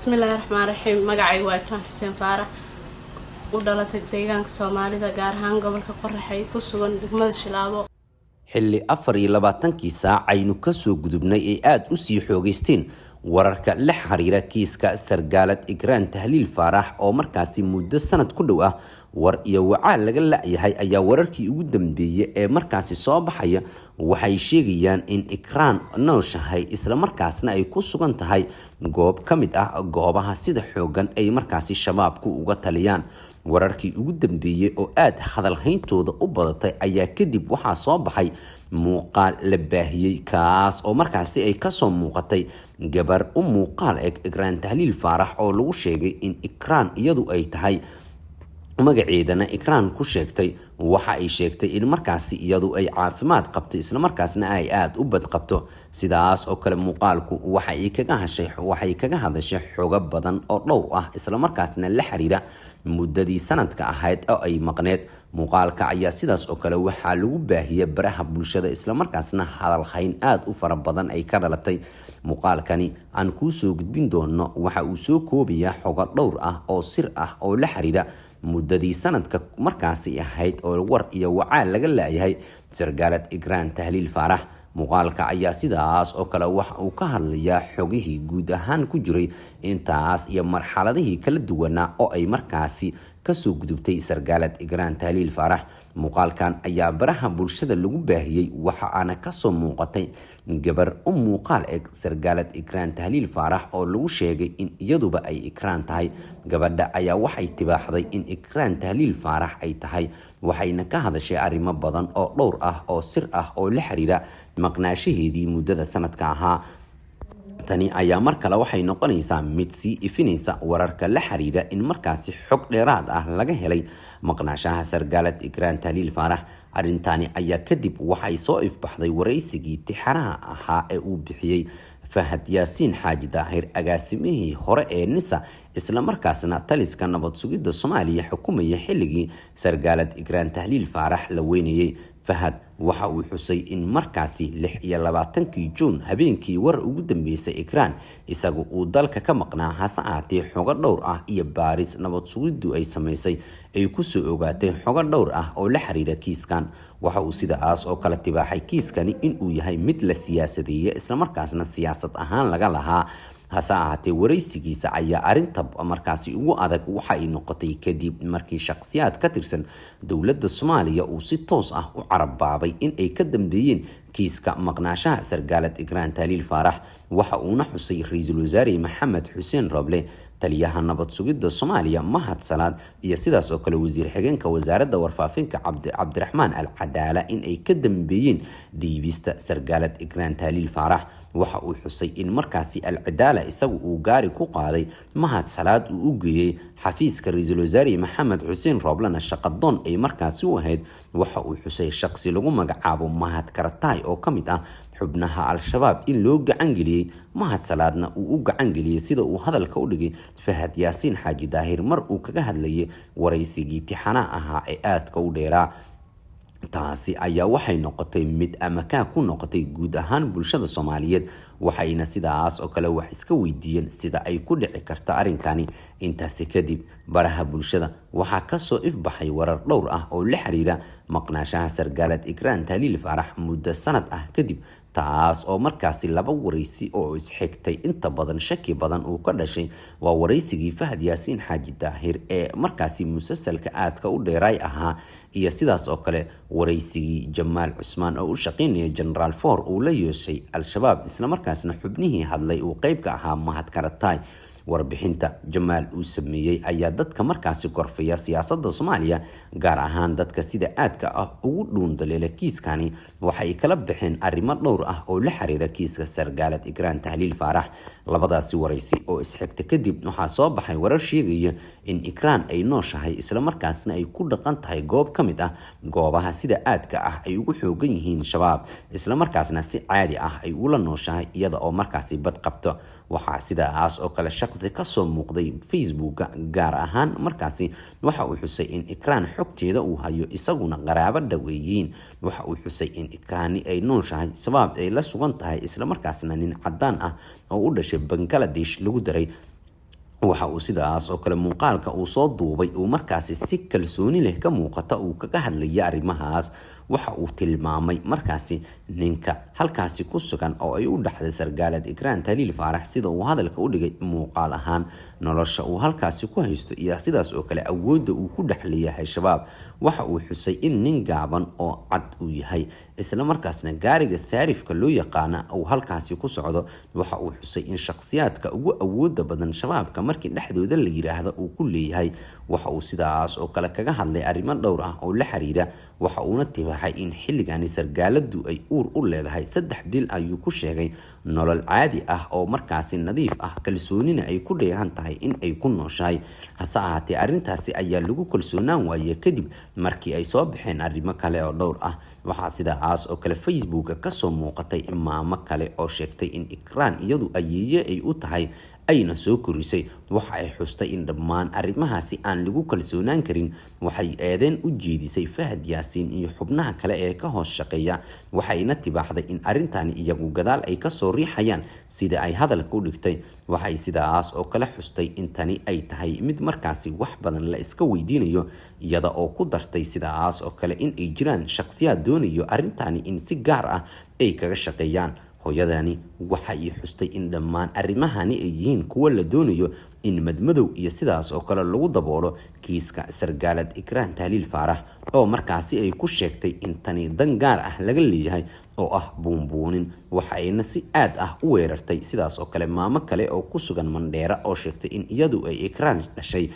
Bismillaahi raxmaan raxiim. Magacaygu waa Ikraan Xuseen Faarax, u dhalatay deegaanka Soomaalida, gaar ahaan gobolka Qoraxay, ku sugan degmada Shilaabo. Xilli 24-kii saac aynu kasoo gudubnay ay aada u sii xoogeysteen wararka la xiriira kiiska sargaalad Ikraan Tahliil Faarax, oo markaasi muddo sanad ku dhow ah war iyo wacaal laga la-yahay, ayaa wararkii ugu dambeeyey ee markaasi soo baxaya waxay sheegayaan in Ikraan nooshahay, islamarkaasna ay ku sugan tahay goob ka mid ah goobaha sida xoogan ay markaasi Shabaabku uga taliyaan. Wararkii ugu dambeeyey oo aada hadalhayntooda u badatay ayaa kadib waxaa soo baxay muuqaal la baahiyey, kaas oo markaasi ay kasoo muuqatay gabar u muuqaal eg Ikraan Tahliil Faarax, oo lagu sheegay in Ikraan iyadu ay tahay, magaceedana Ikraan ku sheegtay. Waxa ay sheegtay in markaasi iyadu ay caafimaad qabto, islamarkaasna ay aada u badqabto. Sidaas oo kale muuqaalku waxay kaga hadashay xogo badan oo dhowr ah, islamarkaasna la xiriira muddadii sanadka ahayd oo ay maqneed. Muuqaalka ayaa sidaas oo kale waxaa lagu baahiyey baraha bulshada, islamarkaasna hadalhayn aada u fara badan ay ka dhalatay. Muuqaalkani aan kuu soo gudbin doono waxa uu soo koobayaa xogo dhowr ah oo sir ah oo la xiriira muddadii sanadka markaasi ahayd oo war iyo wacaal laga laayahay sargaalad Ikraan Tahliil Faarax. Muuqaalka ayaa sidaas oo kale waxa uu ka hadlayaa xogihii guud ahaan ku jiray intaas iyo marxaladihii kala duwanaa oo ay markaasi kasoo gudubtay sargaalad Ikraan Tahliil Faarax. Muuqaalkan ayaa baraha bulshada lagu baahiyey, waxa aana kasoo muuqatay gabar u muuqaal eg sargaalad Ikraan Tahliil Faarax, oo lagu sheegay in iyaduba ay Ikraan tahay. Gabadha ayaa waxay tibaaxday in Ikraan Tahliil Faarax ay tahay, waxayna ka hadashay arrimo badan oo dhowr ah oo sir ah oo la xiriira maqnaashaheedii muddada sanadka ahaa. Tani ayaa mar kale waxay noqonaysaa mid sii ifinaysa wararka la xiriira in markaasi xog dheeraad ah laga helay maqnaashaha sargaalad Ikraan Tahliil Faarax. Arrintani ayaa kadib waxay soo ifbaxday waraysigii tixanaha ahaa ee uu bixiyey Fahad Yaasiin Xaaji Daahir, agaasimihii hore ee NISA, islamarkaasna taliska nabad sugidda Soomaaliya xukumaya xilligii sargaalad Ikraan Tahliil Faarax la weynayay. Fahad waxa uu xusay in markaasi 26-kii Juun, habeenkii war ugu dambeysay Ikraan, isagu uu dalka ka maqnaa. Hase ahaatee xogo dhowr ah iyo baaris nabad sugiddu ay samaysay ay kusoo ogaatay xogo dhowr ah oo la xiriira kiiskan. Waxa uu sidaas oo kale tibaaxay kiiskani inuu yahay mid la siyaasadeeye, islamarkaasna siyaasad ahaan laga lahaa. Hase ahaatee waraysigiisa ayaa arinta markaasi ugu adag waxa ay noqotay kadib markii shakhsiyaad ka tirsan dowladda Soomaaliya uu si toos ah u carabaabay in ay ka dambeeyeen kiiska maqnaashaha sargaalad Ikraan Tahliil Faarax. Waxa uuna xusay ra-iisul wasaare Maxamed Xuseen Roble, taliyaha nabad sugidda Soomaaliya Mahad Salaad, iyo sidaas oo kale wasiir xigeenka wasaaradda warfaafinka Cabdiraxmaan Al Cadaala in ay ka dambeeyeen dhiibista sargaalad Ikraan Tahliil Faarax. Waxa uu xusay in markaasi Al Cadaala isagu uu gaari ku qaaday Mahad Salaad, uu u geeyey xafiiska ra-iisul wasaare Maxamed Xuseen Rooblena shaqadoon ay markaasi u ahayd. Waxa uu xusay shaqsi lagu magacaabo Mahad Karataay oo ka mid ah xubnaha Al-Shabaab in loo gacan geliyey, Mahad Salaadna uu u gacan geliyey, sida uu hadalka u dhigay Fahad Yaasiin Xaaji Daahir mar uu kaga hadlayay waraysigii tixanaha ahaa ee aadka u dheeraa. Taasi ayaa waxay noqotay mid amakaa ku noqotay guud ahaan bulshada Soomaaliyeed, waxayna sidaas oo kale wax iska weydiiyeen sida ay ku dhici karta arrinkani. Intaasi kadib baraha bulshada waxaa kasoo ifbaxay warar dhowr ah oo la xiriira maqnaashaha sargaalad Ikraan Tahliil Faarax muddo sanad ah kadib, taas oo markaasi laba waraysi oo isxigtay inta badan shaki badan uu ka dhashay. Waa waraysigii Fahad Yaasiin Xaaji Daahir ee markaasi musalsalka aadka u dheeraay ahaa, iyo sidaas oo kale waraysigii Jamaal Cusmaan oo u shaqeynaya Generaal For uu la yeeshay Al-Shabaab, islamarkaasna xubnihii hadlay uu qeyb ka ahaa Mahad Karataay. Warbixinta Jamaal uu sameeyey ayaa dadka markaasi gorfaya siyaasadda Soomaaliya, gaar ahaan dadka sida aadka ah ugu dhuundaleela kiiskani, waxay kala baxeen arrimo dhowr ah oo la xiriira kiiska sargaalad Ikraan Tahliil Faarax. Labadaasi waraysi oo isxigta kadib waxaa soo baxay warar sheegaya in Ikraan ay nooshahay, islamarkaasna ay ku dhaqan tahay goob ka mid ah goobaha sida aadka ah ay ugu xoogan yihiin Shabaab, islamarkaasna si caadi ah ay ula nooshahay, iyada oo markaasi bad qabto. Waxaa sidaas oo kale shaqsi kasoo muuqday Facebooka gaar ahaan markaasi waxa uu xusay in Ikraan xogteeda uu hayo, isaguna qaraabo dhaweeyiin. Waxa uu xusay in Ikraani ay nooshahay, Shabaab ay la sugan tahay, islamarkaasna nin cadaan ah oo u dhashay Bangaladesh lagu daray. Waxa uu sidaas oo kale muuqaalka uu soo duubay uu markaasi si kalsooni leh ka muuqata uu kaga hadlaya arrimahaas. Waxa uu tilmaamay markaasi ninka halkaasi ku sugan oo ay u dhaxday sargaalad Ikraan Tahliil Faarax, sida uu hadalka u dhigay muuqaal ahaan, nolosha uu halkaasi ku haysto iyo sidaas oo kale awoodda uu ku dhex leeyahay Shabaab. Waxa uu xusay in nin gaaban oo cad uu yahay, isla markaasna gaariga saarifka loo yaqaana uu halkaasi ku socdo. Waxa uu xusay in shakhsiyaadka ugu awooda badan Shabaabka markii dhexdooda la yiraahdo uu ku leeyahay. Waxa uu sidaas oo kale kaga hadlay arrimo dhowr ah oo la xiriira. Waxa uuna tibaaxay in xilligani sargaaladu ay uur u leedahay 3 bil, ayuu ku sheegay, nolol caadi ah oo markaasi nadiif ah, kalsoonina ay ku dheehan tahay in ay ku nooshahay. Hase ahaatee, arrintaasi ayaa lagu kalsoonaan waayey kadib markii ay soo baxeen arrimo kale oo dhowr ah. Waxaa sidaas oo kale Facebooka kasoo muuqatay maamo kale oo sheegtay in Ikraan iyadu ayeeye ay u tahay, ayna soo korisay. Waxa ay xustay in dhammaan arrimahaasi aan lagu kalsoonaan karin. Waxay eedeen u jeedisay Fahad Yaasiin iyo xubnaha kale ee ka hoos shaqeeya, waxayna tibaaxday in arrintani iyagu gadaal ay kasoo riixayaan, sida ay hadalka u dhigtay. Waxay sidaas oo kale xustay in tani ay tahay mid markaasi wax badan la iska weydiinayo, iyada oo ku dartay sidaas oo kale in ay jiraan shakhsiyaad doonayo arrintani in si gaar ah ay kaga shaqeeyaan. Hooyadani waxa ay xustay in dhammaan arrimahani ay yihiin kuwo la doonayo in madmadow iyo sidaas oo kale lagu daboolo kiiska sargaalad Ikraan Tahliil Faarax, oo markaasi ay ku sheegtay in tani dan gaar ah laga leeyahay oo ah buunbuunin. Waxa ayna si aad ah u weerartay sidaas oo kale maamo kale oo ku sugan Mandheera oo sheegtay in iyadu ay Ikraan dhashay.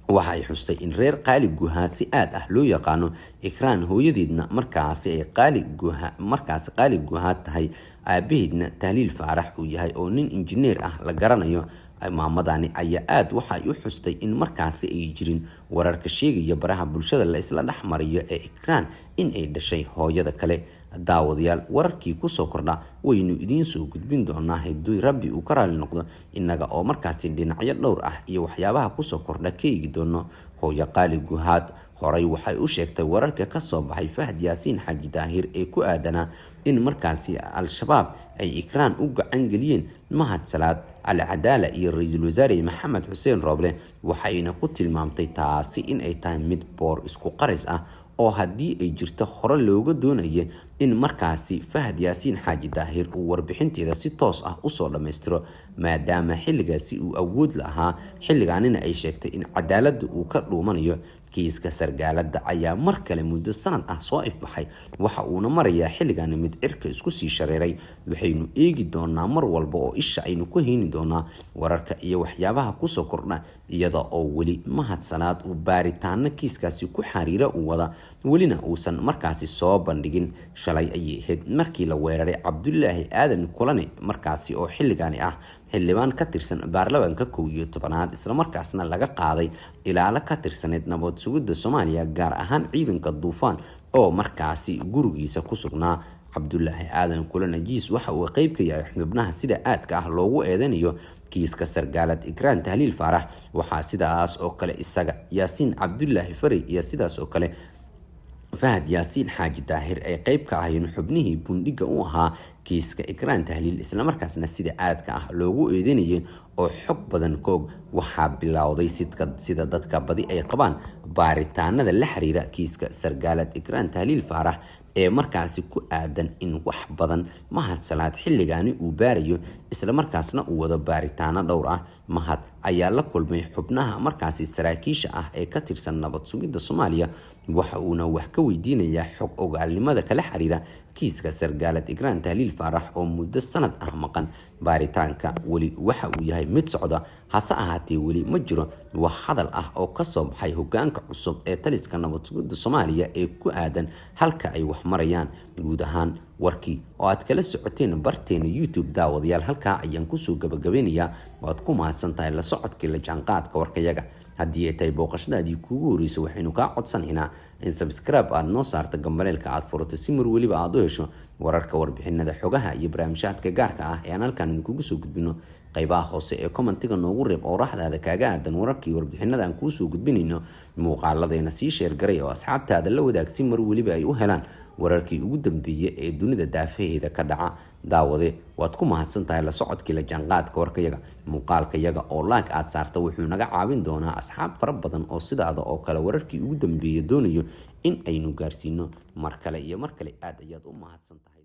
Waxa ay xustay in reer Qaali Guhaad si aad ah loo yaqaano, Ikraan hooyadeedna markaasi ay Qaali Guha markaasi Qaali Guhaad tahay, aabaheedna Tahliil Faarax uu yahay oo nin injineer ah la garanayo. Maamadani ayaa aada waxa ay u xustay in markaasi ay jirin wararka sheegaya baraha bulshada la isla dhex mariyo ee Ikraan in ay dhashay hooyada kale. Daawadayaal, wararkii kusoo kordha waynu idiin soo gudbin doonaa haddii Rabbi uu ka raali noqdo, innaga oo markaasi dhinacyo dhowr ah iyo waxyaabaha kusoo kordha ka eegi doono. Hooyo Qaali Guhaad horay waxay u sheegtay wararka kasoo baxay Fahad Yaasiin Xaaji Daahir ee ku aadanaa in markaasi Al-Shabaab ay Ikraan u gacan geliyeen Mahad Salaad, Al-Cadaala iyo ra-iisul wasaare Maxamed Xuseen Rooble. Waxayna ku tilmaamtay taasi in ay tahay mid boor isku qaris ah oo haddii ay jirto hore looga doonaya in markaasi Fahad Yaasiin Xaaji Daahir uu warbixinteeda si toos ah usoo dhammaystiro, maadaama xilligaasi uu awood lahaa, xilligaanina ay sheegtay in cadaaladda uu ka dhuumanayo. Kiiska sargaalada ayaa mar kale muddo sanad ah soo ifbaxay, waxa uuna marayaa xilligaani mid cirka isku sii shareeray. Waxaynu eegi doonaa mar walba oo isha aynu ku hayni doonaa wararka iyo waxyaabaha kusoo kordha, iyada oo weli Mahad Salaad uu baaritaano kiiskaasi ku xariira uu wada, welina uusan markaasi soo bandhigin. Shalay ayay ahayd markii la weeraray Cabdulaahi Aadan Kulane, markaasi oo xilligaani ah xildhibaan ka tirsan baarlamaanka 11aad, islamarkaasna laga qaaday ilaalo ka tirsaneyd nabad sugidda Soomaaliya, gaar ahaan ciidanka Duufaan, oo markaasi gurigiisa ku sugnaa. Cabdulaahi Aadan Kulane Jiis waxa uu qeyb ka yahay xubnaha sida aadka ah loogu eedeynayo kiiska sargaalad Ikraan Tahliil Faarax. Waxaa sidaas oo kale isaga, Yaasiin Cabdulaahi Fari iyo sidaas oo kale Fahad Yaasiin Xaaji Daahir ay qeyb ka ahayn xubnihii bundhiga u ahaa kiiska Ikraan Tahliil, islamarkaasna sida aadka ah loogu eedeynayay oo xog badan koog. Waxaa bilowday sida dadka badi ay qabaan baaritaanada la xiriira kiiska sargaalad Ikraan Tahliil Faarax ee markaasi ku aadan in wax badan Mahad Salaad xilligaani uu baarayo, islamarkaasna uu wado baaritaano dhowr ah. Mahad ayaa la kulmay xubnaha markaasi saraakiisha ah ee ka tirsan nabad sugidda Soomaaliya, waxa uuna wax ka weydiinayaa xog ogaalnimada kala xiriira kiiska sargaalad Ikraan Tahliil Faarax oo muddo sanad ah maqan. Baaritaanka weli waxa uu yahay mid socda, hase ahaatee weli ma jiro wax hadal ah oo kasoo baxay hogaanka cusub ee taliska nabad sugidda Soomaaliya ee ku aadan halka ay wax marayaan. Guud ahaan warkii oo aad kala socoteen barteena YouTube, daawadayaal, halkaa ayaan kusoo gabagabeynayaa. Waad ku mahadsan tahay la socodkii la jaanqaadka warkayaga. Haddii ay tahay booqashadaadii kuugu horeyso, waxaynu kaa codsanaynaa in subscribe aad noo saarto, gambaleelka aad furato, si mar weliba aad u hesho wararka, warbixinada, xogaha iyo barnaamijyaadka gaarka ah ee aan halkaan idinkugu soo gudbino. Qaybaha hoose ee commentiga noogu reeb oo raaxdaada kaaga aadan wararkii warbixinada aan kuusoo gudbinayno. Muuqaaladeena sii sheergaray oo asxaabtaada la wadaag si mar weliba ay u helaan wararkii ugu dambeeyay ee dunida daafaheeda ka dhaca. Daawade, waad ku mahadsan tahay la socodkii la jaanqaadka warkayaga. Muuqaalkayaga oo like aad saarta wuxuu naga caawin doonaa asxaab fara badan oo sidaada oo kale wararkii ugu dambeeya doonayo in aynu gaarsiino. Mar kale iyo mar kale, aad ayaad u mahadsan tahay.